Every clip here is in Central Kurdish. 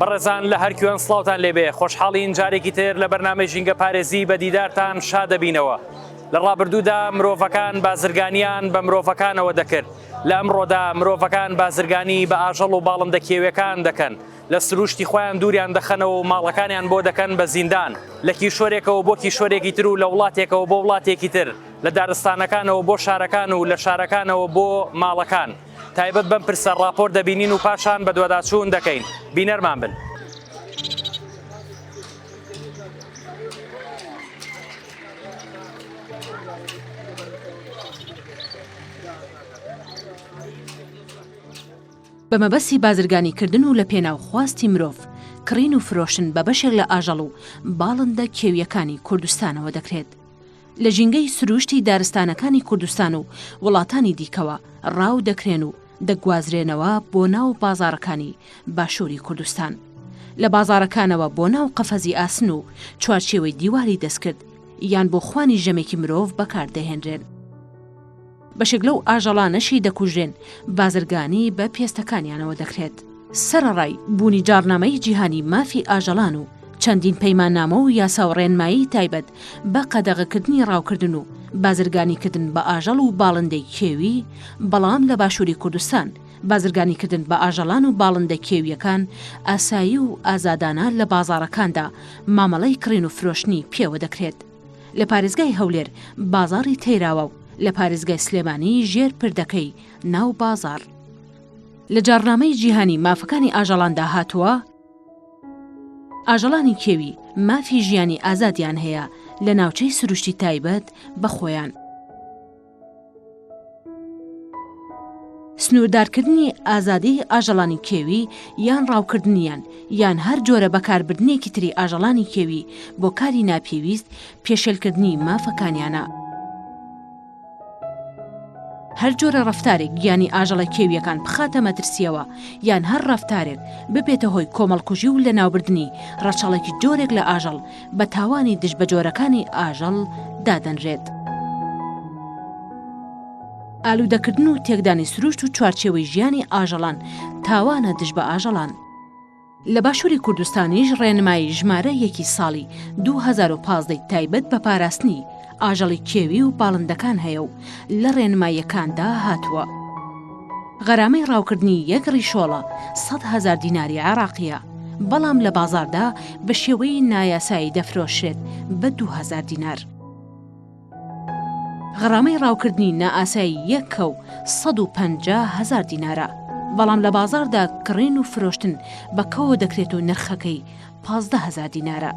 بەڕێزان لە هەر کوێن سڵاوتان لێبێ خۆشحاڵین جارێکی تر لە بەرنامەی ژینگە پارێزی بە دیدارتان شا دەبینەوە. لە ڕابردوودا مرۆڤەکان بازرگانیان بە مرۆڤەکانەوە دەکرد، لە ئەمڕۆدا مرۆڤەکان بازرگانی بە ئاژەڵ و باڵندە کێویەکان دەکەن، لە سروشتی خۆیان دووریان دەخەنەوە و ماڵەکانیان بۆ دەکەن بە زیندان، لە کیشوەرێکەوە بۆ کیشوەرێکی تر و لە وڵاتێکەوە بۆ وڵاتێکی تر، لە دارستانەکانەوە بۆ شارەکان و لە شارەکانەوە بۆ ماڵەکان. تایبەت بەم پرسە ڕاپۆرت دەبینین و پاشان بەدواداچوون دەکەین. بینەرمان بن. بە مەبەستی بازرگانیکردن و لە پێناو خواستی مرۆڤ، کڕین و فرۆشتن بە بەشێک لە ئاژەڵ و باڵندە کێوییەکانی کوردستانەوە دەکرێت. لە ژینگەی سرووشتی دارستانەکانی کوردستان و وڵاتانی دیکەوە ڕاو دەکرێن و دەگوازرێنەوە بۆ ناو بازاڕەکانی باشووری کوردستان. لە بازاڕەکانەوە بۆ ناو قەفەزی ئاسن و چوارچێوەی دیواری دەستکرد یان بۆ خوانی ژەمێکی مرۆڤ بەکار دەهێنرێن. بەشێک لەو ئاژەڵانەشی دەکوژرێن بازرگانی بە پێستەکانیانەوە دەکرێت. سەرەڕای بوونی جاڕنامەی جیهانی مافی ئاژەڵان و چەندین پەیماننامە و یاسا و ڕێنمایی تایبەت بە قەدەغەکردنی ڕاوکردن و بازرگانیکردن بە ئاژەڵ و باڵندەی کێوی، بەڵام لە باشووری کوردستان بازرگانیکردن بە ئاژەڵان و باڵندە کێوییەکان ئاسایی و ئازادانە لە بازاڕەکاندا مامەڵەی کڕین و فرۆشتنی پێوە دەکرێت. لە پارێزگای هەولێر بازاڕی تەیراوە و لە پارێزگای سلێمانی ژێر پردەکەی ناو بازاڕ. لە جاڕنامەی جیهانی مافەکانی ئاژەڵاندا هاتووە، ئاژەڵانی کێوی مافی ژیانی ئازادیان هەیە لە ناوچەی سروشتی تایبەت بە خۆیان. سنووردارکردنی ئازادیی ئاژەڵانی کێوی یان ڕاوکردنیان یان هەر جۆرە بەکاربردنێکی تری ئاژەڵانی کێوی بۆ کاری ناپێویست پێشێلکردنی مافەکانیانە. هەر جۆرە ڕەفتارێک گیانی ئاژەڵە کێوییەکان بخاتە مەترسییەوە یان هەر ڕەفتارێک ببێتە هۆی کۆمەڵکوژی و لەناوبردنی ڕەچەڵەکی جۆرێک لە ئاژەڵ بە تاوانی دژ بە جۆرەکانی ئاژەڵ دادەنرێت. ئالوودەکردن و تێکدانی سروشت و چوارچێوەی ژیانی ئاژەڵان تاوانە دژ بە ئاژەڵان. لە باشووری کوردستانیش ڕێنمایی ژمارە یەکی ساڵی 2015 ی تایبەت بە پاراستنی ئاژەڵی کێوی و باڵندەکان هەیە و لە ڕێنماییەکاندا هاتووە غەرامەی ڕاوکردنی یەک ڕیشۆڵە 100 هەزار دیناری عێراقییە، بەڵام لە بازاڕدا بە شێوەی نایاسایی دەفرۆشرێت بە 2000 دینار. غەرامەی ڕاوکردنی نائاسایی یەک کەو 150 هەزار دینارە، بەڵام لە بازاڕدا کڕین و فرۆشتن بە کەوە دەکرێت و نرخەکەی 15 هەزار دینارە.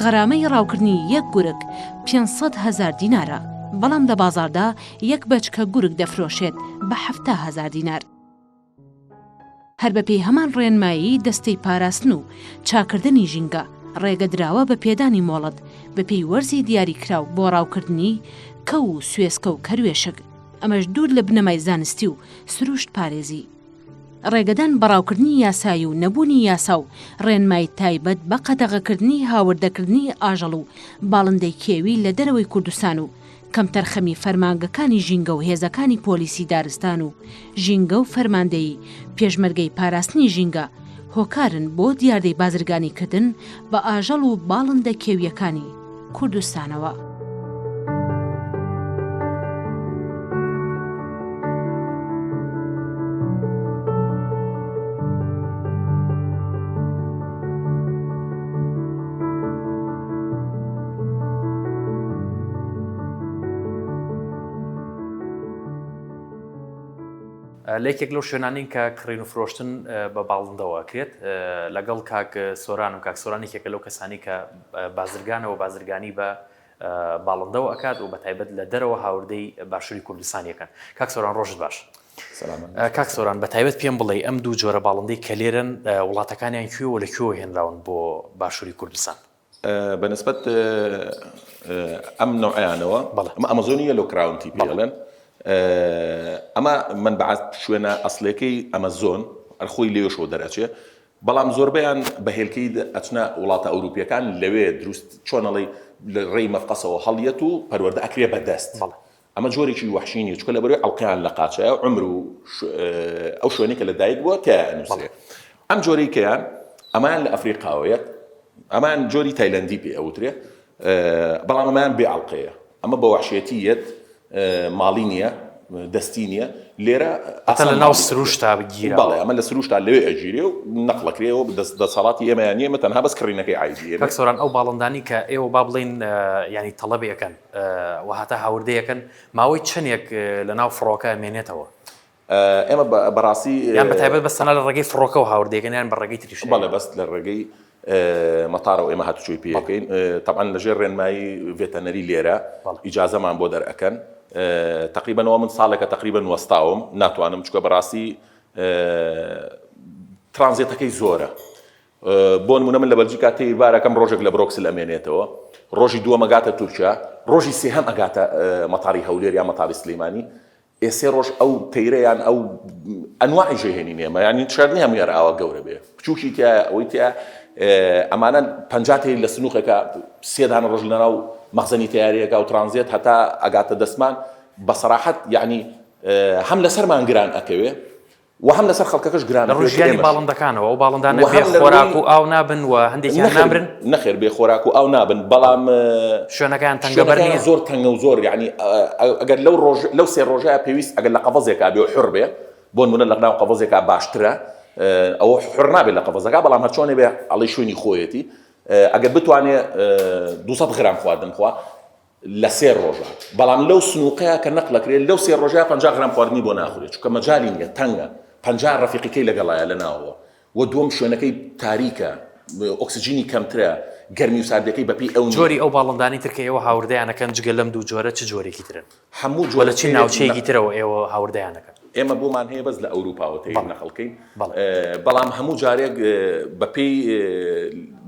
غەرامەی ڕاوکردنی یەک گورگ 500 هەزار دینارە، بەڵام لە بازاڕدا یەک بەچکە گورگ دەفرۆشێت بە 70 هەزار دینار. هەر بەپێی هەمان ڕێنمایی دەستەی پاراستن و چاکردنی ژینگە، ڕێگە دراوە بە پێدانی مۆڵەت بەپێی وەرزی دیاریکراو بۆ ڕاوکردنی کەو و سوێسکە و کەروێشک، ئەمەش دوور لە بنەمای زانستی و سروشت پارێزی. ڕێگەدان بە ڕاوکردنی یاسایی و نەبوونی یاسا و ڕێنمایی تایبەت بە قەدەغەکردنی هاوردەکردنی ئاژەڵ و باڵندەی کێوی لە دەرەوەی کوردستان و کەمتەرخەمی فەرمانگەکانی ژینگە و هێزەکانی پۆلیسی دارستان و ژینگە و فەرماندەیی پێشمەرگەی پاراستنی ژینگە هۆکارن بۆ دیاردەی بازرگانیکردن بە ئاژەڵ و باڵندە کێوییەکانی کوردستانەوە. لە یەکێک لەو شوێنانەین کە کڕین و فرۆشتن بە باڵندەوە ئەکرێت لەگەڵ کاک سۆرانم کاک سۆران یەکێکە لەو کەسانی کە بازرگانەوە بازرگانی بە باڵندەوە ئەکات و بە تایبەت لە دەرەوە هاوردەی باشووری کوردستان یەکەن کاک سۆران ڕۆژت باش کاک سۆران بە تایبەت پێم بڵێ ئەم دوو جۆرە باڵندەی کە لێرن وڵاتەکانیان کوێ و لە کوێوە هێنراون بۆ باشووری کوردستان بە نسبەت ئەم نەوعیانەوە ئەمە ئەمەزۆنی yellow crowned ی پێڵێن ئەمە منبع شوێنە ئەسلەکەی ئەمەزۆن خۆی لێشەوە دەرەچێ بەڵام زۆربەیان بە هێلکەی ئەچنە وڵاتە ئەوروپیەکان لەوێ دروست چۆنەڵی لە ڕێی مەفقەسەوە هەڵیەت و پەروەردە ئەکرێ بەدەست. ئەمە جۆرێکی وەحشی نیە چونکە لەبەرەوەی ئەڵقەیان لە قاچایە و عومر و ئەو شوێنەی کە لە دایک بووە تیایا ئەنووسرێ. ئەم جۆرەی کەیان ئەمەیان لە ئەفریقاوە یەت ئەمان جۆری تایلەندی پێ ئەوترێ بەڵام ئەمەیان بێ ئەڵقەیە ئەمە بە وەحشێتی یەت ماڵی نییە دەستی نییە لێرە ئەسە لە ناو سروشتا بگیرا بەڵێ ئەمە لە سروشتا لەوێ ئەگیرێ و نەقڵەکرێەوە دەست دەسەڵاتی ئێمەیان نییە ئێمە تەنها بەس کڕینەکەی عایدی ئێمە. کاک سۆران ئەو باڵندانی کە ئێوە با بڵێین یانی تەڵەبی ئەکەن و هەتا هاوردەی ئەکەن ماوەی چەندێک لە ناو فڕۆکە ئەمێنێتەوە؟ ئێمە بەڕاستی یان بە تایبەت بەس تەنها لە ڕێگەی فڕۆکەوە هاوردەی ئەکەن یان بە ڕێگەی تریش بەڵێ بەس لە ڕێگەی مەتارەوە ئێمە هاتوچۆی پێ ئەکەین تەبعەن لەژێر ڕێنمایی ڤێتەنەری لێرە ئیجازەمان بۆ دەرئەکەن تەقریبەن ئەوە من ساڵێکە تەقریبەن وەستاوم ناتوانم چونکە بەڕاستی ترانزێتەکەی زۆرە بۆ نمونە من لە بەلجیکا تەیر بارەکەم ڕۆژێک لە برۆکسل ئەمێنێتەوە ڕۆژی دووەم ئەگاتە تورکیا ڕۆژی سێهەم ئەگاتە مەتاری هەولێر یا مەتاری سلیمانی ئێ سێ ڕۆژ ئەو تەیرە یان ئەو ئەنواعی ژێهێنین ئێمە یانی شەرت نییە هەمووی هەر ئاوا گەورە بێ بچووکی تیایە ئەوەی تیا ئەمانە 50 تەیر لە سنووقێکە سێ دانە ڕۆژ لەناو مەخزەنی تەیارەیەکە و ترانزێت هەتا ئەگاتە دەستمان بە سەراحەت یعنی هەم لەسەرمان گران ئەکەوێ و هەم لەسەر خەڵکەکەش گران لە ڕووی ژیانی باڵندەکانەوە ئەو باڵندانە بێ خۆراک و ئاو نابن و هەندێکیان نامرن؟ نەخێر بێ خۆراک و ئاو نابن بەڵام شوێنەکەیان تەنگە بەر نییە؟ زۆر تەنگە و زۆر یعنی ئەگەر لەو ڕۆژ لەو سێ ڕۆژەیە پێویست ئەگەر لە قەفەزێکا بێ و حوڕ بێ بۆ نمونە لە ناو قەفەزێکا باشترە ئەوە حوڕ نابێت لە قەفەزەکە بەڵام هەرچۆنێ بێ ئەڵێ شوێنی خۆیەتی ئەگەر بتوانێ 200 غرام خواردن بخوا لە سێ ڕۆژا بەڵام لەو سنوقەیا کە نەقل ئەکرێ لەو سێ ڕۆژەیا 50 غرام خواردنی بۆ ناخورێ چونکە مەجالی نیە تەنگە 50 ڕەفیقیکەی لەگەڵایە لە ناوەوە وە دووەم شوێنەکەی تاریکە ئۆکسجینی کەمترە گەرمی و ساردیەکەی بەپێی ئەو نیە. جۆری ئەو باڵندانەی تر کە ئێوە هاوردەیان ئەکەن جگە لەم دوو جۆرە چ جۆرێکی ترن؟ هەموو وە جۆرە لە چ تەیرێک ناوچەیەکی ترەوە ئێوە هاوردەیان ئەکەن؟ ئێمە بۆمان هەیە بەس لە ئەوروپاوە تەیر بەڵێ نەقل کەین بەڵێ. بەڵام هەموو جارێک بەپێی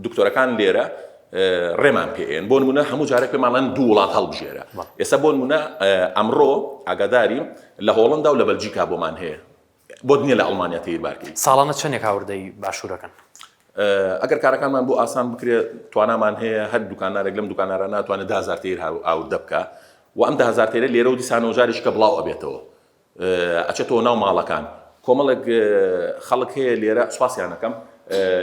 دکتۆرەکان لێرە ڕێمان پێ ئێن بۆ نمونە هەموو جارێک پێمان ئەڵێن دوو وڵات هەڵبژێرە ئێستا بۆ نمونە ئەمڕۆ ئاگاداریم لە هۆڵندا و لە بەلجیکا بۆمان هەیە بۆت نییە لە ئەڵمانیا تەیر بارکەی. ساڵانە چەندێک هاوردەی باشوورەکەن؟ ئەگەر کارەکانمان بۆ ئاسان بکرێت توانامان هەیە هەر دوکاندارێک لەم دوکاندارانە ئەتوانێت 10000 تەیر هاوردە بکا و ئەم 10000 تەیرە لێرە و دیسانەوە جارێکیکە بڵاو ئەبێتەوە ئەچێتەوە ناو ماڵەکان کۆمەڵێک خەڵک هەیە لێرە سوپاسیان ئەکەم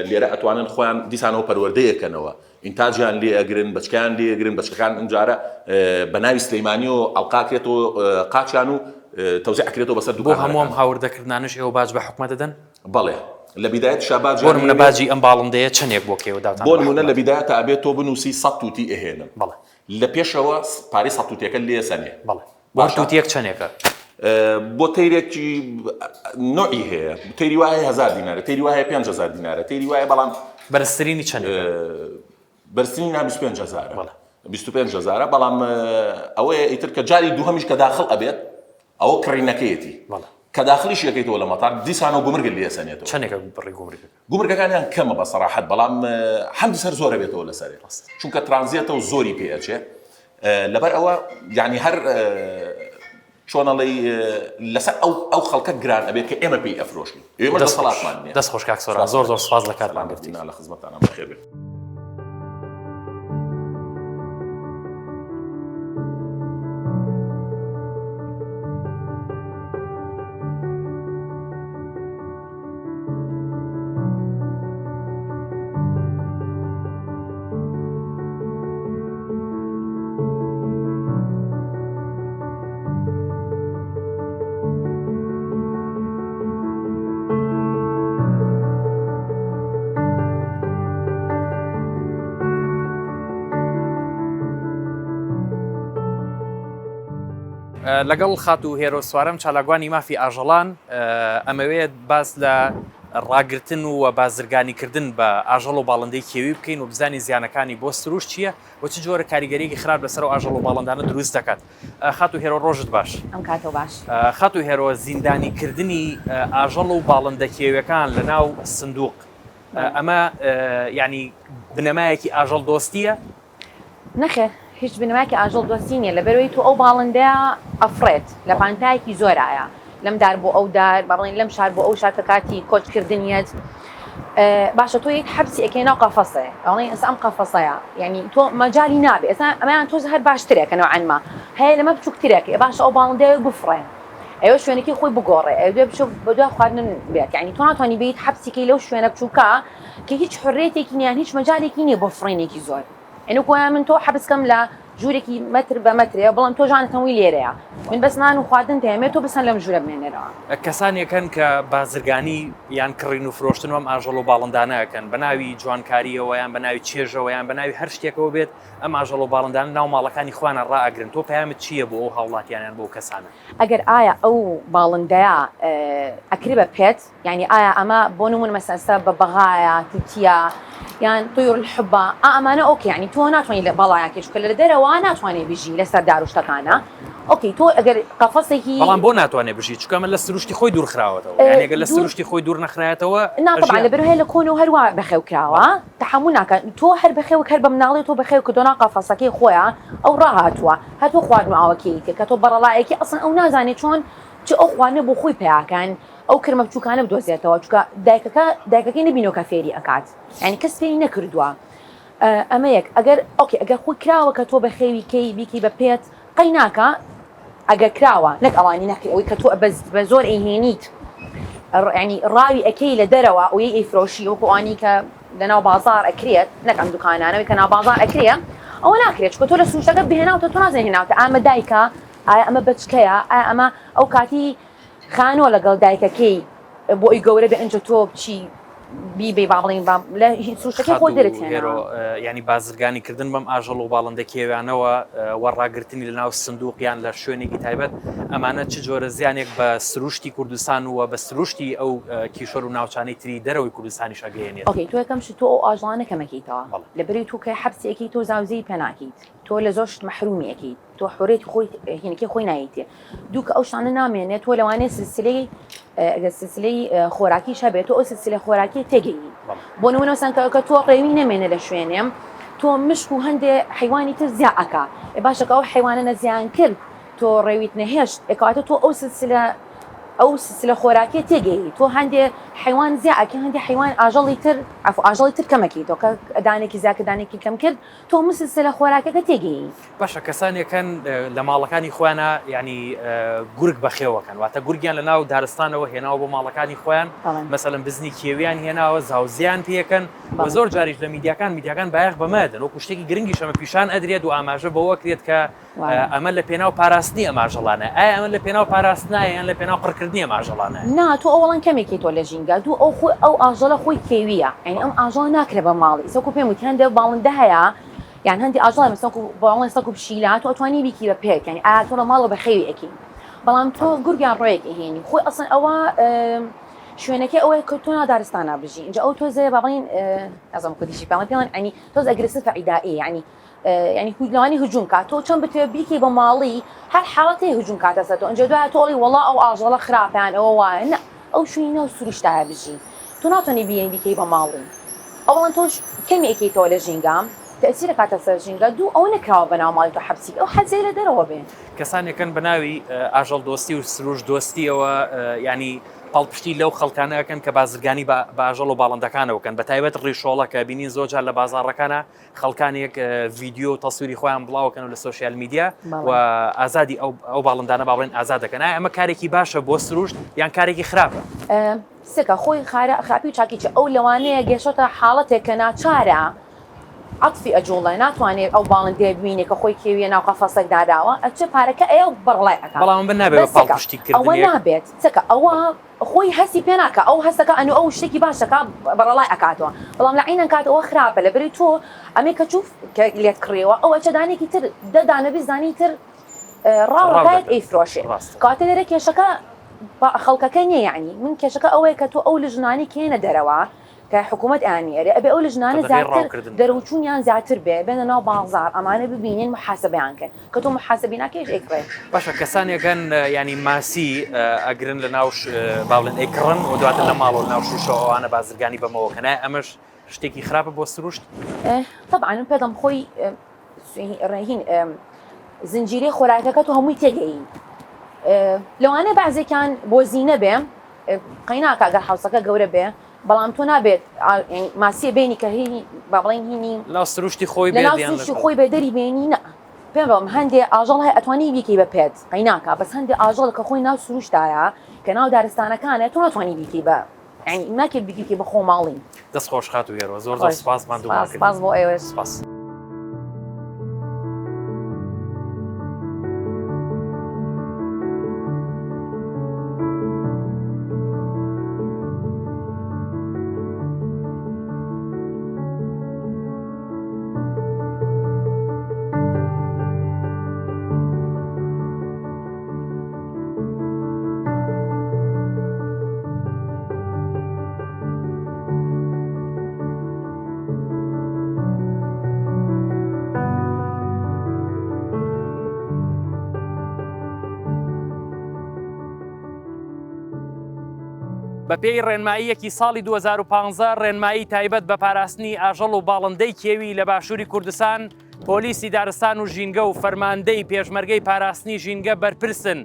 لێرە ئەتوانن خۆیان دیسانەوە پەروەردەیەکەنەوە ئینتاجیان لێ ئەگرن بەچکیان لێ ئەگرن بەچکەکان ئەمجارە بە ناوی سلەیمانیەوە ئەڵقاکرێتەوە قاچیان و تەوزیع ئەکرێتەوە بەسەر بۆ هەموو ئەم هاوردەکردنانەش ئێوە باج بە حکومەت دەدەن؟ بەڵێ لە بیدایەتیشا باجیان بۆ نمونە باجی ئەم باڵندەیە چەندێک بۆ کێوە داوتان بۆ نمونە لە بیدایەتا ئەبێت تۆ بنووسی سەد توتی ئەهێنم بەڵێ لە پێشەوە پارەی سەد توتیەکە لێ سەنێ بەڵێ بۆ هەر توتیەک چەندێکە؟ بۆ تەیرێکی نوعی هەیە تەیری وایە هەزار دینارە تەیری وایە 5هزار دینارە تەیری وایە بەڵام بەرزترینی چەندێکە؟ بەرزترینی نا 25 هەزارە 25 هەزارە بەڵام ئەوەیە ئیتر کە جاری دووهەمیش کە داخڵ ئەبێت ئەوە کڕینەکەیەتی کە داخلیش یەکەیتەوە لە مەتار دیسانەوە گومرگت لێ ئەسەنێتەوە. چەندێکە بڕی گومرگەکە؟ گومرگەکانیان کەمە بە سەراحەت بەڵام حەمدی سەر زۆر ئەبێتەوە لەسەرێ چونکە ترانزێتە و زۆری پێ ئەچێ لەبەر ئەوە یعنی هەر چۆن ئەڵێی لەسەر ئەو ئەو خەڵکە گران ئەبێت کە ئێمە پێی ئەفرۆشین ئێمە دەسەڵاتمان نییە. دەست خۆش کاک سۆران زۆر زۆر سوپاس لە کاتمان گرتی. لە خزمەتتانام بەخێر بێن. لەگەڵ خاتوو هێرۆ سوارەم چالاکوانی مافی ئاژەڵان ئەمەوێت باس لە ڕاگرتن و بازرگانیکردن بە ئاژەڵ و باڵندەی کێوی بکەین و بزانین زیانەکانی بۆ سروشت چییە و چ جۆرە کاریگەریەکی خراپ لەسەر ئەو ئاژەڵ و باڵندانە دروست دەکات. خاتوو هێرۆ ڕۆژت باش. ئەم کاتەو باش. خاتوو هێرۆ زیندانی کردنی ئاژەڵ و باڵندە کێویەکان لە ناو سندوق ئەمە یانی بنەمایەکی ئاژەڵ دۆستیە؟ نەخێر هیچ بنەمایەکی ئاژەڵ دۆستی نیە لەبەرئەوەی تۆ ئەو باڵندەیە ئەفڕێت لە پانتایەکی زۆرایە لەم دار بۆ ئەو دار با بڵێین لەم شار بۆ ئەو شار کە کاتی کۆچکردنیەت. باشە تۆ یەک حەبسی ئەکەی ناو قەفەسێ ئەڵێن ئێستا ئەم قەفەسەیە یعنی تۆ مەجالی نابێ ئێستا ئەمەیان تۆز هەر باشترێکە نەوعەن ما هەیە لەمە بچووکترێک باشە ئەو باڵندەیە بفڕێ ئەوە شوێنەکەی خۆی بگۆڕێ ئەوێ بچۆ بەدوای خواردن بێت یعنی تۆ ناتوانانی بیت حەبسیکەی لەو شوێنە بچووکە کە هیچ حرێتێکی نیان هیچ مەجالێکی نییە بۆ فڕینێکی زۆر یعنی گۆیا من تۆ حەبس کەم لە ژوورێکی مەتر بە مەترێ بەڵام تۆ ژانت هەمووی لێرەیە من بەس نان و خواردن دەیەمێ تۆ بەسەن لەم ژوورە بمێنەرەوە. کەسانێک هەن کە بازرگانی یان کڕین و فرۆشتن بەم ئاژەڵ و باڵندانە ئەکەن بە ناوی جوانکارییەوە یان بە ناوی چێژەوە یان بە ناوی هەر شتێکەوە بێت ئەم ئاژەڵ و باڵندانە ناو ماڵەکانی خۆیانە ڕائەگرن تۆ پەیامت چییە بۆ ئەو هاوڵاتیانە یان بۆ ئەو کەسانە؟ ئەگەر ئایا ئەو باڵندەیە ئەکرێ بە pet یانی ئایا ئەمە بۆ نمونە مەسەن ئێستا بەبەغایە توتیە یان طیور الحبە ئا ئەمانە okay یانی تۆ ناتوانانی لە بەڵایان کەی چونکە لە دەرەوە ناتوانێ بژی لەسەر دار و شتەکانە okay تۆ ئەگەر قەفەسێکی بەڵام بۆ ناتوانێ بژی چونکە ئەمە لە سروشتی خۆی دوور خراوەتەوە یانی ئەگەر لە سروشتی خۆی دوور نەخرایەتەوە نا طبعا لەبەر هەیە لە کۆن و هەروا بەخێو کراوە تەحەمول ناکە تۆ هەر بەخێوک هەر بە مناڵی تۆ بەخێو کردۆ ناو قەفەسەکەی خۆیان ئەو ڕاهاتووە هەر تۆ خواردن و ئاوەکەی تێ کە تۆ بەڕەڵایەکی ئەسڵەن ئەو نازانێ چۆن چ ئەو خواردنە بۆ خۆی پەیاکەن ئەو کرمە بچوکانە بدۆزێتەوە چونکە دایکەکە دایکەکەی نەبینەوە کە فێری ئەکات یعنی کەس فێری نەکردووە ئەمە یەک ئەگەر okay ئەگەر خۆی کراوە کە تۆ بە خێوی کەی بیکەی بە pet قەی ناکە ئەگەر کراوە نەک ئەوانی نەکرێ ئەوەی کە تۆ بە زۆر ئەیهێنیت ینی ڕاوی ئەکەی لە دەرەوە ئەوەی ئەیفرۆشی وەکو ئەوانی کە لەناو بازاڕ ئەکرێت نەک ئەم دوکانانەوەی کە ناو بازاڕ ئەکرێ ئەوە ناکرێت چونکە تۆ لە سروشتەکە بهێناوتە تۆ نازانی هێناوتە ئامە دایکە ئایا ئەمە بەچکەیە ئایا ئەمە ئەو کاتی خانووە لەگەڵ دایکەکەی بۆ ئەوی گەورە بێ ئینجا تۆ بچی بیبەی با بڵێین با لە سروشتەکەی خۆی دەرت هێناوە. یانی بازرگانی کردن بەم ئاژەڵ و باڵندە کێویانەوە و ڕاگرتنی لە ناو سندوق یان لە شوێنێکی تایبەت ئەمانە چ جۆرە زیانێک بە سروشتی کوردستان و بە سروشتی ئەو کیشوەر و ناوچانەی تری دەرەوەی کوردستانیش ئەگەیەنێت؟ okay تۆ یەکەم شت تۆ ئەو ئاژەڵانە کەمەکەیتەوە لەبەرئەوەی تۆ کە حەبسی ئەکەی تۆ زاوزێی پێ ناکەیت تۆ لە زۆر شت مەحرومی ئەکەیت تۆ حورێتی خۆی هینەکەی خۆی نایتێ دوو کە ئەو شتانە نامێنێت تۆ لەوانەیە سلسلەی ئەگەر سلسلەی خۆراکیش هەبێت تۆ ئەو سلسلە خۆراکی تێگەیی بۆ نمونە مەسەن کە کە تۆ ڕێوی نەمێنێ لە شوێنێ تۆ مشک و هەندێ حیوانی تر زیا ئەکا ئێ باشە کە ئەو حیوانە نەزیان کرد تۆ ڕێویت نەهێشت ئێ کەواتە تۆ ئەو سلسلە ئەو سلسلە خۆراکیە تێگەیی تۆ هەندێ حیوان زیا ئەکەی هەندێ حیوان ئاژەڵی تر عەفو ئاژەڵی تر کەمەکەیتەوە کە دانێکی زیا کە دانێکی کەم کرد تۆ هەموو سلسلە خۆراکەکە تێگەیی. باشە کەسانێک هەن لە ماڵەکانی خۆیانا یانی گورگ بەخێوەکەن واتە گورگیان لە ناو دارستانەوە هێناوە بۆ ماڵەکانی خۆیان مەسەلەن بزنی کێویان هێناوە زاوزیان پێکەن و زۆر جاریش لە میدیاکان میدیاکان بایەخ بەمە دەن وەکو شتێکی گرنگیش ئەمە پیشان ئەدرێت و ئاماژە بەوە کرێت کە ئەمە لە پێناو پاراستنی ئەم ئاژەڵانە ئایا ئەمە لە پێناو پاراستنایە یان لە پێناو قڕکردنی ئەم ئاژەڵانە؟ نا تۆ ئەوەڵەن کەمێکی تۆ لە ژینگە دوو ئەو خۆی ئەو ئاژەڵە خۆی کێویە یانی ئەم ئاژەڵە ناکرێ بە ماڵی ئیسە وەکو پێم وتی هەندێ باڵندە هەیە یان هەندی ئاژەڵ هەیە مەسەن وەکو باڵندە سەگ و پشیلە تۆ ئەتوانی بیکی بە pet یانی ئایا تۆ لە ماڵەوە بەخێوی ئەکەی بەڵام تۆ گورگ یان ڕۆیەک ئەهێنی خۆی ئەسڵەن ئەوە شوێنەکەی ئەوەیە کە تۆ ناو دارستانا بژی ئینجا ئەو تۆزێ با بڵێین نازانم کوردیشی پێ ئەڵێن پێڵێن یانی تۆز aggressive عیدائیە یانی یانی لەوانی هجوم کا تۆ چۆن بتوێ بیکەی بە ماڵی هەر حاڵەتێ هجوم کاتە سەر تۆ ئینجا دوایە تۆ ئەڵێی وەڵا ئەو ئاژەڵە خراپە یان ئەوە وایە نا ئەو شوێنی ناو سروشتایە بژی تۆ ناتوانی بیێنی بیکەی بە ماڵی ئەوەڵەن تۆش کەمی ئەکەیتەوە لە ژینگە تەئسیر ئەکاتە سەر ژینگە دوو ئەوە نەکراوە بە ناو ماڵی تۆ حەبسی ئەو حەزەی لە دەرەوە بێ. کەسانێکن بە ناوی ئاژەڵ دۆستی و سروشت دۆستیەوە یانی پاڵپشتی لەو خەڵکانە ئەکەن کە بازرگانی بە ئاژەڵ و باڵندەکانەوە کەن بە تایبەت ڕیشۆڵە کە بینین زۆر جار لە بازاڕەکانە خەڵکانێک ڤیدیۆ و تەسویری خۆیان بڵاوکەن و لە social media و ئازادی ئەو ئەو باڵندانە با بڵێن ئازاد دەکەن ئایا ئەمە کارێکی باشە بۆ سروشت یان کارێکی خراپە؟ سکە خۆی خارە خراپی و چاکی چ ئەو لەوانەیە گەشتە حاڵەتێک کە ناچارە عەتفی ئەجوڵێ ناتوانێت ئەو باڵندەیە ببینێ کە خۆی کێویە ناو قەفەسێک دانراوە ئەچێ پارەکە ئەیا و بەڕەڵای ئەکا بەڵام ئەمە نابێت بە بەس سکە پاڵپشتی ئەوە کردنێک نابێت سکە ئەوە خۆی هەستی پێ ناکا ئەو هەستەکا ئەنو ئەو شتێکی باش دەکا بەڕەڵای ئەکاتەوە بەڵام لە عەینەن کات ئەوە خراپە لەبەری تۆ ئەمەی کە چوو کە لێت کڕیەوە ئەو ئەچێ دانێکی تر دە دانە 20 دانەی تر ڕاو ڕاو ئەکات دەکات ئەیفرۆشێ ڕاستە. کەواتە لێرە کێشەکە خەڵکەکە نییە یەعنی من کێشەکە ئەوەیە کە تۆ ئەو لژنانەی کە یەنە دەرەوە کە حکوومەت ئەیاننێرێ ئەبێ ئەو لژنانە قەدەغەی زیاتر ڕاوکردن بکەن. دەرەوچوونیان زیاتر بێ بێنە ناو بازاڕ ئەمانە ببینن محاسبەیان کەن کە تۆ محاسبەی ناکەیش ئەیکڕێ. باشە کەسانێک هەن یانی ماسی ئەگرن لە ناو با بڵێن ئەیکڕن و دواتر لە ماڵەوە لە ناو شوشەوە ئەوانە بازرگانی بەمەوە کەن ئایا ئەمەش شتێکی خراپە بۆ سروشت؟ تەبعەن من پێدەم خۆی هین زنجیرەی خۆراکەکە تۆ هەمووی تێگەیی لەوانەیە بەعزێکیان بۆ زینە بێ قەیناکە گەر حوسەکە گەورە بێ. بەڵام تۆ نابێت ماسیە بێنی کە هی با بڵێین هینی لەناو سروشتی خۆی بێت لەناو سروشتی خۆی بێ دەری بێنی نا پێم بڵێم هەندێ ئاژەڵ هەیە ئەتوانی بیکەی بە pet قەیناکا بەس هەندێ ئاژەڵ کە خۆی ناو سروشتایە کە ناو دارستانەکانە تۆ ناتوانی بیکەی بە یانی ناکرێت بیکەی بە خۆماڵی. دەست خۆش خاتوو هێرۆ زۆر زۆر سپاس ماندوومان کردی. سپاس بۆ ئێوەش. سپاس. بەپێی ڕێنماییەکی ساڵی 2015 ڕێنمایی تایبەت بە پاراستنی ئاژەڵ و باڵندەی کێوی لە باشووری کوردستان، پۆلیسی دارستان و ژینگە و فەرماندەی پێشمەرگەی پاراستنی ژینگە بەرپرسن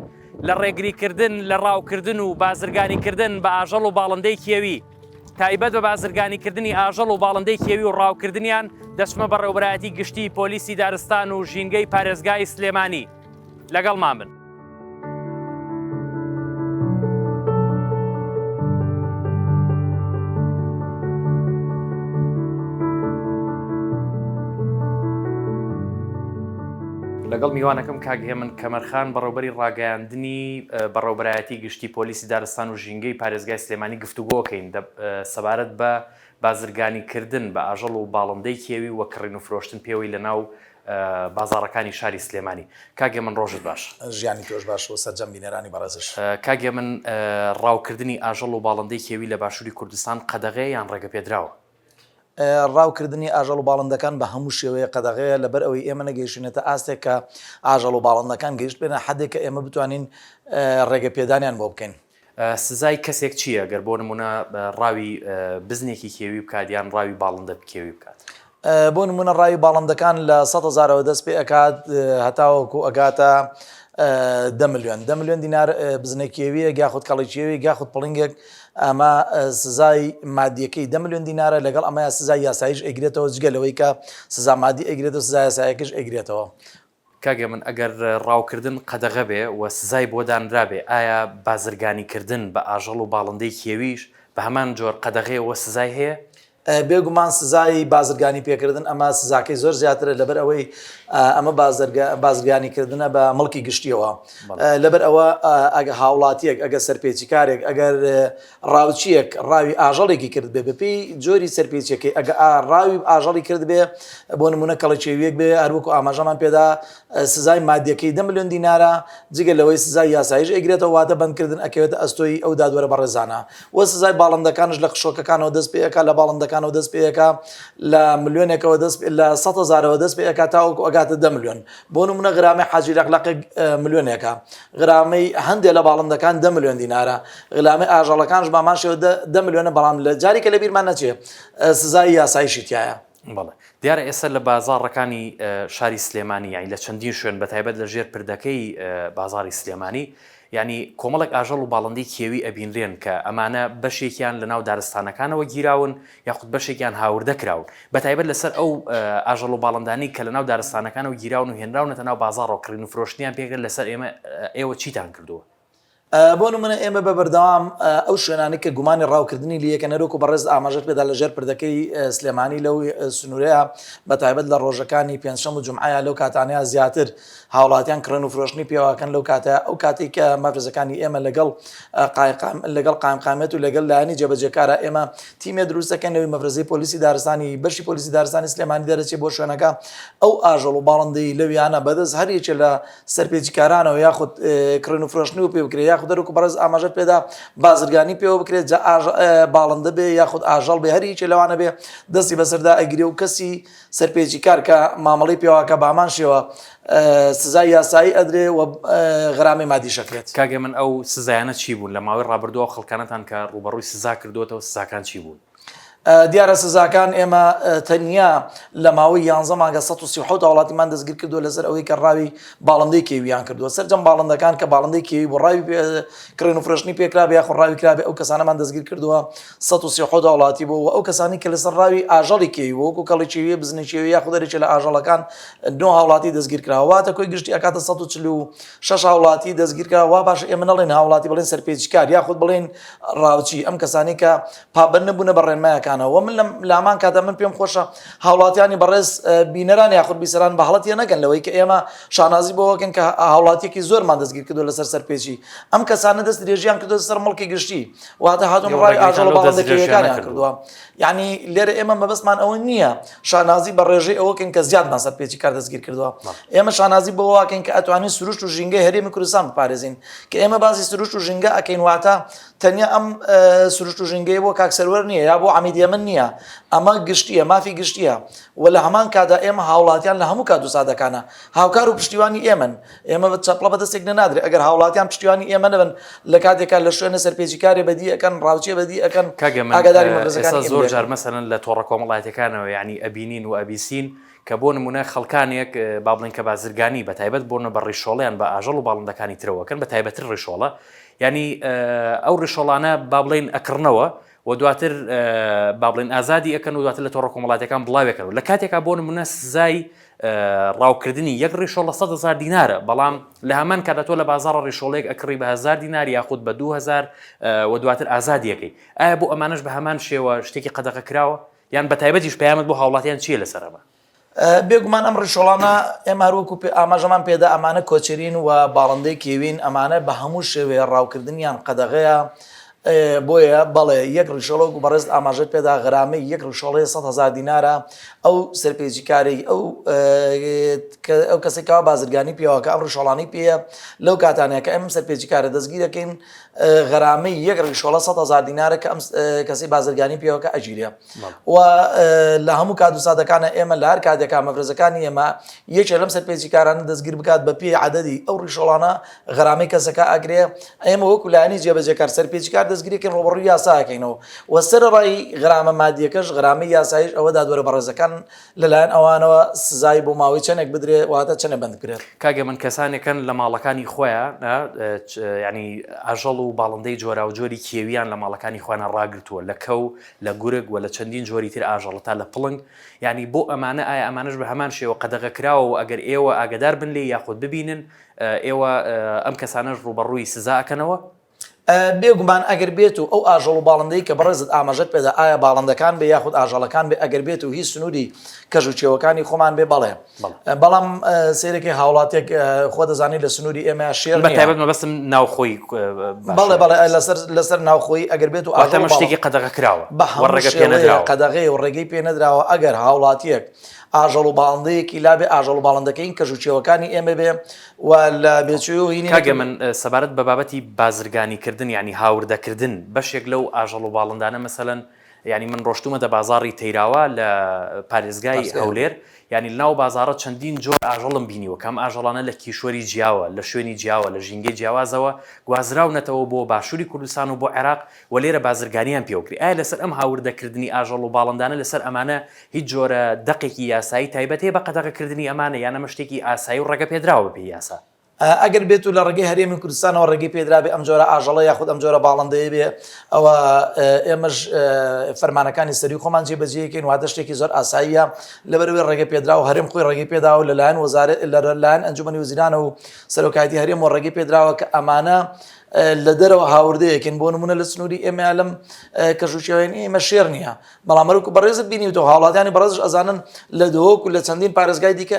لە ڕێگریکردن لە ڕاوکردن و بازرگانیکردن بە ئاژەڵ و باڵندەی کێوی. تایبەت بە بازرگانیکردنی ئاژەڵ و باڵندەی کێوی و ڕاوکردنیان دەچمە بەڕێوبەرایەتی گشتی پۆلیسی دارستان و ژینگەی پارێزگای سلێمانی. لەگەڵمان بن. لەگەڵ میوانەکەم کاک هێمن کەمەرخان بەڕێوبەری ڕاگەیاندنی بەڕێوبەرایەتی گشتی پۆلیسی دارستان و ژینگەی پارێزگای سلێمانی گفتوگۆکەین سەبارەت بە بازرگانیکردن بە ئاژەڵ و باڵندەی کێوی و کڕین و فرۆشتن پێوەی لە ناو بازاڕەکانی شاری سلێمانی. کاک هێمن ڕۆژت باش. ژیانی تۆش باش و سەرجەم بینەرانی بەڕێزش. کاک هێمن ڕاوکردنی ئاژەڵ و باڵندەی کێوی لە باشووری کوردستان قەدەغەیە یان ڕێگەپێدراوە؟ ڕاوکردنی ئاژەڵ و باڵندەکان بە هەموو شێوەیەک قەدەغەیە، لەبەر ئەوەی ئێمە نەگەیشتوینەتە ئاستێک کە ئاژەڵ و باڵندەکان گەیشتبێنە حەدێک کە ئێمە بتوانین ڕێگەپێدانیان بۆ بکەین. سزای کەسێک چییە گەر بۆ نموونە ڕاوی بزنێکی کێوی بکات یان ڕاوی باڵندە کێوی بکات؟ بۆ نموونە ڕاوی باڵندەکان لە سەد هەزارەوە دەست پێ ئەکات هەتاوەکو ئەگاتە دە ملیۆن دە ملیۆن دینار بزنە کێویەک یاخود کەڵی کێوێک یاخود پڵنگێک ئەمە سزای مادیەکەی دە ملیۆن دینارە لەگەڵ ئەمەیا سزای یاساییش ئەیگرێتەوە جگە لەوەی کە سزا مادی ئەیگرێتەوە سزا یاسایەکەش ئەیگرێتەوە. کاک هێمن ئەگەر ڕاوکردن قەدەغە بێ و سزای بۆ دانرابێ ئایا بازرگانی کردن بە ئاژەڵ و باڵندەی کێویش بە هەمان جۆر قەدەغەیە و سزای هەیە؟ بێگومان سزای بازرگانی پێکردن ئەمە سزاکەی زۆر زیاترە لەبەر ئەوەی ئەمە بازرگانی کردنە بە مڵکی گشتیەوە لەبەر ئەوە ئەگە هاوڵاتیەک ئەگە سەرپێچیکارێک ئەگەر ڕاوچیەک ڕاوی ئاژەڵێکی کرد بێ بەپێی جۆری سەرپێچیەکەی ئەگە ڕاوی ئاژەڵی کرد بێ بۆ نمونە کەڵەکێویەک بێ هەروەکو ئاماژەمان پێدا سزای مادیەکەی دە ملیۆن دینارە جگە لەوەی سزای یاساییش ئەیگرێتەوە واتە بەندکردن ئەکەوێتە ئەستۆی ئەو دادوەرە بەڕێزانە وە سزای باڵندەکانش لە خشۆکەکانەوە دەست پێ ئەکا لە باڵندەکانەوە دەست پێ ئەکا لە ملیۆنێکەوە دەست لە سەد هەزارەوە دەست پێ ئەکا تاوەکو ئەگاتە دە ملیۆن بۆ نمونە غرامەی حاجی لەقلەقێک ملیۆنێکە غرامەی هەندێ لە باڵندەکان دە ملیۆن دینارە غلامەی ئاژەڵەکانش بامان شێوە دە ملیۆنە بەڵام لە جارێکە لە بیرمان نەچێ سزای یاساییشی تایە. بەڵێ دیارە ئێستا لە بازاڕەکانی شاری سلێمانی یانی لە چەندین شوێن بە تایبەت لە ژێر پردەکەی بازاڕی سلێمانی یانی کۆمەڵێک ئاژەڵ و باڵندەی کێوی ئەبینرێن کە ئەمانە بەشێکیان لە ناو دارستانەکانەوە گیراون یاخود بەشێکیان هاوردە کراون بە تایبەت لەسەر ئەو ئاژەڵ و باڵندانی کە لە ناو دارستانەکانەوە گیراون و هێنراونەتە ناو بازاڕەوە کڕین و فرۆشتنیان پێکرێت لەسەر ئێمە ئێوە چیتان کردووە؟ بۆ نمونە ئێمە بە بەردەوام ئەو شوێنانەی کە گومانی ڕاوکردنی لێیەکەن هەروەکو بەڕێزت ئاماژەت پێدا لە ژێر پردەکەی سلێمانی لەو سنوورەیە بە تایبەت لە ڕۆژەکانی پێنجشەم و جومعەیە لەو کاتانەیە زیاتر هاوڵاتیان کڕێن و فرۆشتنی پێواکەن لەو کاتە ئەو کاتێک کە مەفرەزەکانی ئێمە لەگەڵ قایقام لەگەڵ قایمقامیەت و لەگەڵ لایەنی جێبەجێکارە ئێمە تیمێ دروست دەکەن لەوی مەفرەزەی پۆلیسی دارستانی بەشی پۆلیسی دارستانی سلێمانی دەرەچێ بۆ شوێنەکە ئەو ئاژەڵ و باڵندەی لەویانە بەدەست هەر یەکێ لە سەرپێچیکارانەوە یاخود کڕین و فرۆشتنی پێ بکرێت یاخود هەروەکو بەڕێز ئاماژەت پێدا بازرگانی پێوە بکرێت جا باڵندە بێ یاخود ئاژەڵ بێ هەر یەکێ لەوانە بێ دەستی بەسەردا ئەگرێ و کەسی سەرپێچیکار کە مامەڵەی پێواکە بە هەمان شێوە سزای یاسایی ئەدرێ و غەرامەی مادیش ئەکرێت. کاک هێمن ئەو سزایانە چی بوون لە ماوەی ڕابردوو ئەو خەڵکانەتان کە ڕووبەڕووی سزا کردووەتەوە سزاکان چی بوون؟ دیارە سزاکان ئێمە تەنیا لە ماوەی یانزە مانگە 137 هاوڵاتیمان دەستگیر کردووە لەسەر ئەوەی کە ڕاوی باڵندەی کێویان کردووە سەرجەم باڵندەکان کە باڵندەی کێوی بۆ ڕاوی کڕین و فرۆشتنی پێکرابێ یاخود ڕاوی کرابێ ئەو کەسانەمان دەستگیر کردووە 137 هاوڵاتی بوو و ئەو کەسانی کە لەسەر ڕاوی ئاژەڵی کێوی وەکو کەڵی کێوی بزنی کێوی یاخود هەرێکێ لە ئاژەڵەکان نۆ هاوڵاتی دەستگیر کراوە واتە کۆی گشتی ئەکاتە 146 هاوڵاتی دەستگیر کراوە وا باشە ئێمە نەڵێن هاوڵاتی بڵێن سەرپێچیکار یاخود بڵێن ڕاوچی ئەم کەسانی کە پابەند نەبوونە بە ڕێنمایەکانەوە وە من لەم لامان کاتە من پێم خۆشە هاوڵاتیانی بەڕێز بینەران یاخود بیسەران بە هەڵە تێنەگەن لەوەی کە ئێمە شانازی بۆوەکەن کە هاوڵاتیەکی زۆرمان دەستگیر کردو لەسەر سەرپێچی ئەم کەسانە دەست درێژیان کردو سەر مڵکی گشتی واتە هاتون ڕای ئاژەڵ و باڵندەکەیەکانیان کردووە یعنی لێرە ئێمە مەبەستمان ئەوە نییە شانازی بە ڕێژەی ئەوەکەن کە زیادمان سەرپێچی کار دەستگیر کردووە ئێمە شانازی بۆواکەین کە ئەتوانین سروشت و ژینگەی هەرێمی کوردستان بپارێزین کە ئێمە باسی سروشت و ژینگە ئەکەین واتە تەنیا ئەم سروشت و ژینگەیە بۆ کاک سەروەر نییە یا بۆ عەمید یەمن نییە، ئەمە گشتییە، مافی گشتییە و لە هەمان کاتدا ئێمە هاوڵاتیان لە هەموو کات و ساتەکانا هاوکار و پشتیوانی ئێمەن، ئێمە بە چەپڵە بە دەستێک نەنادرێ، ئەگەر هاوڵاتیان پشتیوانی ئێمە نەبن لە کاتێکا لە شوێنە سەرپێچیکارێ بەدی ئەکەن، ڕاوچیە بەدی ئەکەن، کاک هێمن ئاگاداری ئێستا مەفرەزەکانی ئێمە زۆر بێ جار ئەکەن. مەسەلەن لە تۆڕە کۆمەڵایەتیەکانەوە یانی ئەبینین و ئەبیسین کە بۆ نمونە خەڵکانێک با بڵێین کە بازرگانی بە تایبەت بۆ بە ڕیشۆڵەیان بە ئاژەڵ و باڵندەکانی ترەوە کەن بە تایبەتر ڕیشۆڵە یانی ئەو ڕیشۆڵانە با بڵێین ئەکڕنەوە و دواتر با بڵێن ئازادی ئەکەن و دواتر لە تۆڕە کۆمەڵاتەکان بڵاوێکەن لە کاتێکا بۆ نمونە سزای ڕاوکردنی یەک ڕیشۆڵە 100 هزار دینارە بەڵام لە هەمان کاتە تۆ لە بازاڕە ڕیشۆڵێک ئەکڕی بە هزار دینار یاخود بە 2000 و دواتر ئازادیەکەی ئایا بۆ ئەمانەش بە هەمان شێوە شتێکی قەدەغە کراوە یان بە تایبەتیش پەیامت بۆ هاوڵاتیان چییە لەسەر ئەمە؟ بێگومان ئەم ڕیشۆڵانە ئێمە هەروەکو پێ ئاماژەمان پێدا ئەمانە کۆچەرین و باڵندەی کێوین ئەمانە بە هەموو شێوەیە ڕاوکردنیان قەدەغەیە بۆیە بەڵێ یەک ڕیشۆڵە وەکو بەڕێزت ئاماژەت پێدا غەرامەی یەک ڕیشۆڵەیە 100 هەزار دینارە ئەو سەرپێچیکارەی ئەو ئەو کەسێک کەوا بازرگانی پێوە کە ئەم ڕیشۆڵانەی پێیە لەو کاتانەیە کە ئەم سەرپێچیکارە دەستگیرەکەین غەرامەی یەک ڕیشۆڵە 100 هەزار دینارە کە ئەم کەسەی بازرگانی پێوەکە ئەگیرێ و لە هەموو کات و ساتەکانە ئێمە لە هەر کاتێکا مەفرەزەکانی ئێمە یەکێ لەم سەرپێچیکارانە دەستگیر بکات بە پێی عەدەدی ئەو ڕیشۆڵانە غەرامەی کەسەکە ئەگرێ ئێمە وەکو لایەنی جێبەجێکار سەرپێچیکار دەستگیرەکەین ڕووبەڕووی یاسا ئەکەینەوە و سەرەڕای غەرامە مادیەکەش غەرامەی یاساییش ئەوە دادوەرە بەڕێزەکان لەلایەن ئەوانەوە سزای بۆ ماوەی چەندێک بدرێ واتە چەنێ بەند بکرێت. کاک هێمن کەسانێکن لە ماڵەکانی خۆیان یانی ئاژەڵ و باڵندەی جۆراوجۆری کێویان لە ماڵەکانی خۆیان ڕاگرتووە لە کەو لە گورگ و لە چەندین جۆری تر ئاژەڵ تا لە پڵنگ یانی بۆ ئەمانە ئایا ئەمانەش بە هەمان شێوە قەدەغە کراوە و ئەگەر ئێوە ئاگەدار بن لێی یاخود ببینن ئێوە ئەم کەسانەش ڕووبەڕووی سزا ئەکەنەوە؟ بێگومان ئەگەر بێت و ئەو ئاژەڵ و باڵندەی کە بەڕێزت ئاماژەت پێدا ئایا باڵندەکان بێ یاخود ئاژەڵەکان بێ ئەگەر بێت و هی سنووری کەژ و کێوەکانی خۆمان بێ بەڵێ بەڵام سەیرەکەی هاوڵاتێک خۆ دەزانانی لە سنووری ئێمە شێر بە تایبەت مەبەستم ناوخۆی بەڵێ بەڵێ لەسەر لەسەر ناوخۆی ئەگەر بێت و ئاژەڵ شتێکی قەدەغە کراوە بە هەموو ڕێگە پێ نەدراوە قەدەغەیە و ڕێگەی پێ نەدراوە ئەگەر هاوڵاتیەک ئاژەڵ و باڵندەیەکی لابێ ئاژەڵ و باڵندەکەین کەژ و کێوەکانی ئێمە بێ و لە بێچووی و هینی کاک هێمن سەبارەت بە بابەتی بازرگانی کردن یانی هاوردەکردن بەشێک لەو ئاژەڵ و باڵندانە مەسەلەن یانی من ڕۆشتومەتە بازاڕی تەیراوە لە پارێزگای هەولێر یانی لەناو بازاڕە چەندین جۆر ئاژەڵم بینیوە کە ئەم ئاژەڵانە لە کیشوەری جیاوە لە شوێنی جیاوە لە ژینگەی جیاوازەوە گوازراونەتەوە بۆ باشووری کوردستان و بۆ عێراق و لێرە بازرگانیان پێوە کرێ ئایا لەسەر ئەم هاوردەکردنی ئاژەڵ و باڵندانە لەسەر ئەمانە هیچ جۆرە دەقێکی یاسایی تایبەت هەیە بە قەدەغەکردنی ئەمانە یان ئەمە شتێکی ئاسایی و ڕێگەپێدراوە بەپێی یاسا؟ ئەگەر بێت و لە ڕێگەی هەرێمی کوردستانەوە ڕێگەی پێدرابێ ئەم جۆرە ئاژەڵە یاخود ئەم جۆرە باڵندەیە بێ ئەوە ئێمەش فەرمانەکانی سەرووی خۆمان جێبەجێکەین واتە شتێکی زۆر ئاساییە لەبەرئەوەی ڕێگە پێدراوە هەرێم خۆی ڕێگەی پێداوە لەلایەن وەزارەت لەلایەن ئەنجومەنی وەزیرانەوە و سەرۆکایەتی هەرێمەوە ڕێگەی پێدراوە کە ئەمانە لە دەرەوە هاوردەیەکن بۆ نمونە لە سنووری ئێمە لەم کەش و کێوەیە ئێمە شێر نییە بەڵام هەروەکو بەڕێزت بینیوتەوە هاوڵاتیانی بەڕێزش ئەزانن لە دهۆک و لە چەندین پارێزگای دیکە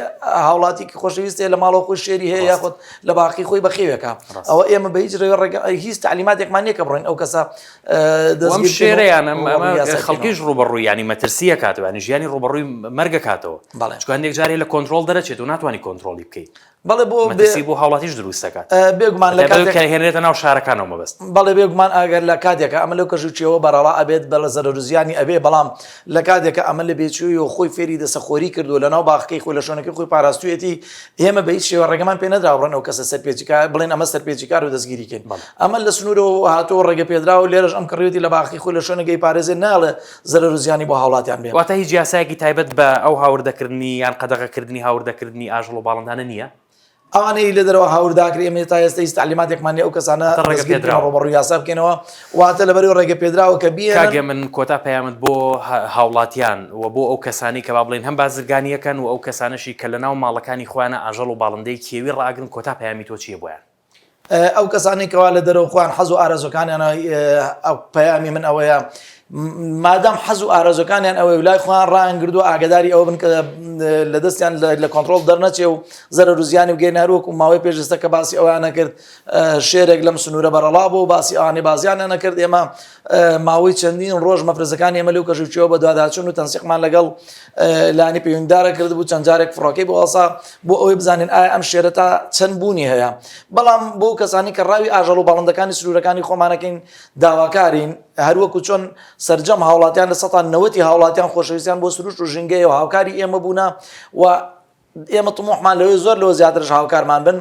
هاوڵاتیکی خۆشەویست هەیە لە ماڵەوە خۆی شێری هەیە یاخود لە باقی خۆی بەخێوێکە ئەوە ئێمە بە هیچ ڕێ ڕێگە هیچ تەعلیماتێکمان نییە کە بڕۆین ئەو کەسە دەستگیر بکەین و شێرەیان ئەم ئەمە خەڵکیش ڕووبەڕووی ینی مەترسیە کاتەوە ینی ژیانی ڕووبەڕووی مەرگە کاتەوە چونکە هەندێک جارێ لە کۆنترۆڵ دەرەچێت و ناتوانانی کۆنترۆڵی بکەیت. بەڵێ بۆ مەترسی بۆ هاوڵاتیش دروست دەکات. بێگومان لە کاتێک کە هێنرێتە ناو شارەکانەوە مەبەست. بەڵێ بێگومان ئەگەر لە کاتێکا ئەمە لەو کەژ و کێوە بەڕەڵا ئەبێت بەڵێ زەرەر و زیانی ئەبێ بەڵام لە کاتێکا ئەمە لە بێچووی و خۆی فێری دەسەخۆری کردووە لەناو باخەکەی خۆی لە شوێنەکەی خۆی پاراستوویەتی ئێمە بە هیچ شێوە ڕێگەمان پێ نەدراوە بڵێن ئەو کەسە سەرپێچیکار بڵێن ئەمە سەرپێچیکار و دەستگیری کەین ئەمە لە سنوورەوە هاتووە ڕێگە پێدراوە لێرەش ئەم کڕیوتی لە باخەکەی خۆی لە شوێنەکەی پارێزێ ناڵێ زەرەر و زیانی بۆ هاوڵاتیان بێ. واتە هیچ یاسایەکی تایبەت بە ئەو هاوردەکردنی یان قەدەغەکردنی هاوردەکردنی ئاژەڵ و باڵندانە نییە؟ ئەوانەی لە دەرەوە هاورداکرێ ئێمە تا ئێستا هیچ تەعلیماتێکمان نییە ئەو کەسانە واتە ڕێگە دەستگیر بکەین پێدراوە. ڕووبەڕووی یاسا بکەینەوە واتە لەبەرئەوەی ڕێگە پێدراوە کە بیهێنن. کاک هێمن کۆتا پەیامت بۆ هاوڵاتیان و بۆ ئەو کەسانەی کە با بڵێین هەم بازرگانییەکەن و ئەو کەسانەشی کە لەناو ماڵەکانی خۆیانە ئاژەڵ و باڵندەی کێوی ڕائەگرن کۆتا پەیامی تۆ چییە بۆیان؟ ئەو کەسانەی کەوا لە دەرەوە خۆیان حەز و ئارەزوەکانیان پەیامی من ئەوەیە مادام حەز و ئارەزوەکانیان ئەوەی لای خۆیان ڕایان گردووە ئاگداری ئەوە بن کە لە دەستیان لە کۆنترۆڵ دەرنەچێ و زەرەر و زیانی بگەینە هەروەکو ماوەی پێش ئێستا کە باسی ئەویان نەکرد شێرێک لەم سنوورە بەرەڵا بوو باسی ئەوانەی بازیانیان نەکرد ئێمە ماوەی چەندین ڕۆژ مەفرەزەکانی ئێمە لەو کەژوچیەوە بەدواداچوون و تەنسیقمان لەگەڵ لانی پەیوەندیدارە کردبوو چەند جارێک فڕۆکەی بۆ هەڵسا بۆ ئەوەی بزانین ئایا ئەم شێرە تا چەند بوونی هەیە بەڵام بۆ کەسانی کە ڕاوی ئاژەڵ و باڵندەکانی سنوورەکانی خۆمانەکەین داواکارین هەروەکو چۆن سەرجەم هاوڵاتیان لە سەتا نەوەتی هاوڵاتیان خۆشەویستیان بۆ سروشت و ژینگەیە و هاوکاری ئێمە بوونە و ئێمە تموحمان لەوەی زۆر لەوە زیاترش هاوکارمان بن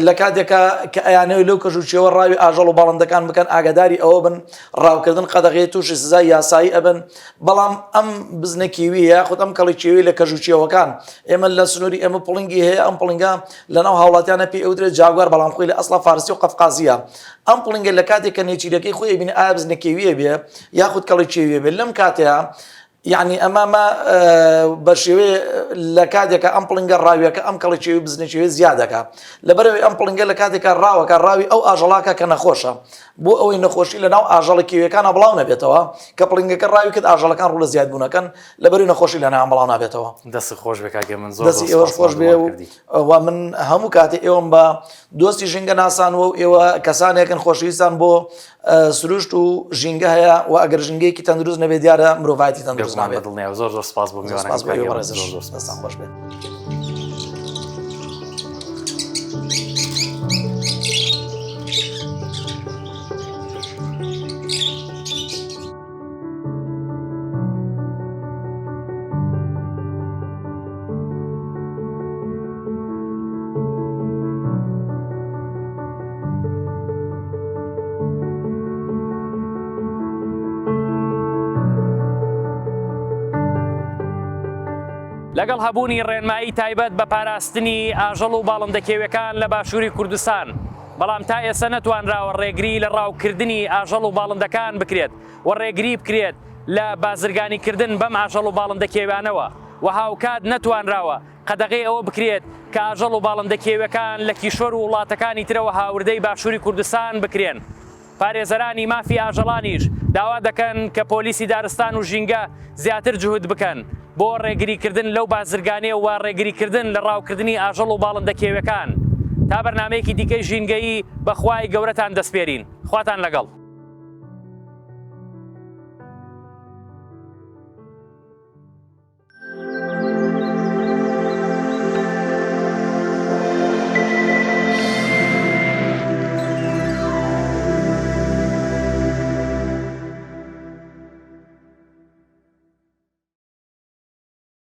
لە کاتێکا کە ئەیانەوەی لەو کەژ و کێوە ڕاوی ئاژەڵ و باڵندەکان بکەن ئاگاداری ئەوە بن ڕاوکردن قەدەغەیە تووشی سزای یاسایی ئەبن بەڵام ئەم بزنە کێوی یاخود ئەم کەڵی کێوی لە کەژ و کێوەکان ئێمە لە سنووری ئێمە پڵنگی هەیە ئەم پڵنگە لەناو هاوڵاتیانە پێی ئەوترێت جاگوار بەڵام خۆی لە ئەسڵا فارسی و قەفقازیە ئەم پڵنگە لە کاتێک کە نێچیرەکەی خۆی ئەبینێ ئایا بزنە کێویە بێ یاخود کەڵی کێویە بێ لەم کاتەیە یەعنی ئەمە مە بە شێوەیە لە کاتێکە ئەم پڵنگە ڕاویەکە ئەم کەڵی چێوی بزنە چێوی زیاد دەکا لەبەرەوەی ئەم پڵنگە لە کاتێکە ڕاوەکە ڕاوی ئەو ئاژەڵاکە کە نەخۆشە بۆ ئەوەی نەخۆشی لە ناو ئاژەڵە کێویەکانە بڵاو نەبێتەوە کە پڵنگەکە ڕاوی کرد ئاژەڵەکان ڕوو لە زیادبوونەکەن لەبەری نەخۆشی لە ناویان بڵاو نابێتەوە. دەستت خۆش بێ کاک هێمن زۆر دەستی زۆر ئێوەش سوپاس خۆش بێ ماندوومان و کردی. و من هەموو کاتێ ئێوەم بە دۆستی ژینگە ناسانوە و ئێوە کەسانێکن خۆشەویستان بۆ سروشت و ژینگە هەیە و ئەگەر ژینگەیەکی تەندروست نەبێت دیارە مرۆڤایەتی تەندروست بێگومان نابێت. بەدڵنیاوە زۆر زۆر سپاس بۆ زۆر سپاس میوانەکەم بۆ کاک ئێوە هێمن بەڕێزش زۆر زۆر سپاس. دەستان خۆش بێت. لەگەڵ هەبوونی ڕێنمایی تایبەت بە پاراستنی ئاژەڵ و باڵندە کێویەکان لە باشووری کوردستان، بەڵام تا ئێستا نەتوانراوە ڕێگری لە ڕاوکردنی ئاژەڵ و باڵندەکان بکرێت و ڕێگری بکرێت لە بازرگانیکردن بەم ئاژەڵ و باڵندە کێویانەوە و هاوکات نەتوانراوە قەدەغەی ئەوە بکرێت کە ئاژەڵ و باڵندە کێویەکان لە کیشوەر و وڵاتەکانی ترەوە هاوردەی باشووری کوردستان بکرێن. پارێزەرانی مافی ئاژەڵانیش داوا دەکەن کە پۆلیسی دارستان و ژینگە زیاتر جوهد بکەن بۆ ڕێگریکردن لەو بازرگانیە و ڕێگریکردن لە ڕاوکردنی ئاژەڵ و باڵندە کێویەکان. تا بەرنامەیەکی دیکەی ژینگەیی بە خوای گەورەتان دەسپێرین. خواتان لەگەڵ.